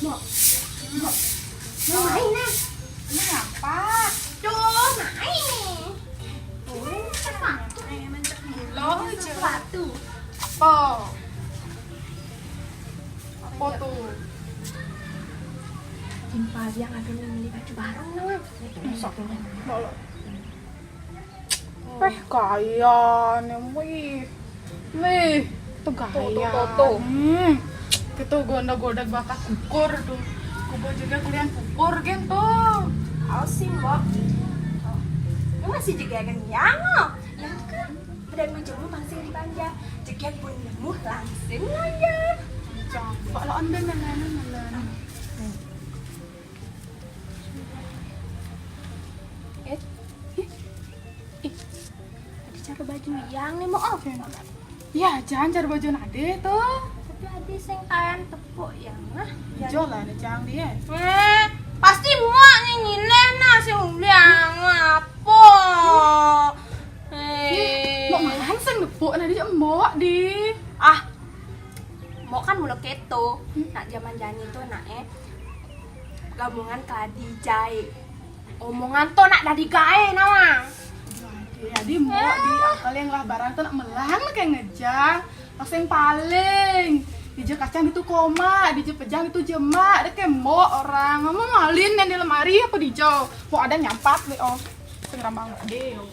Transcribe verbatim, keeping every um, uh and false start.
Mbok, mbok, mbok main nah. Ini apa? Duh, main. Ini apa? Lo aja. Sepatu. Apa? Apa tuh? Jin Paliang ada yang beli baju baru nah. Sok. Mbok lo. Eh, gaya nih, wih. Wih, itu gaya. Tuh, tuh, tuh, tuh. Hmm. Itu gonda-gonda bakat ukur tuh. Kubo juga kuliah ukur gitu. Au sih, Mbok. Lu masih juga kenyang, loh. Yang kan badan menjemur langsung dipanja. Juga pun nemu langsung aja. Coba lo ambil yang lain, yang lain. Eh, ih, ih, ada cara baju yang nih, Mo. Oh. Ya, jangan cara baju nade tuh. Tapi ada sing kain tepuk yang nah. Ijo lah, ada cang dia. Eh, pasti Mo yang ngile nah, sing uli yang apa? Eh. Mo malahan sing tepuk nade, Mo di. Ah, Mo kan mula keto. Nak zaman jani tuh, nak, eh, gabungan keladi jai. Omongan tuh nak dadi gae nawang. Jadi Mo di akal yang lah barang tuh nak melang kayak ngejang. Pas yang paling dije kacang itu koma, dije pejang itu jemak, deh kayak Mo orang. Mo malin yang di lemari apa dijo? Mo ada nyampat deh, oh. Sing rambang deh, oh.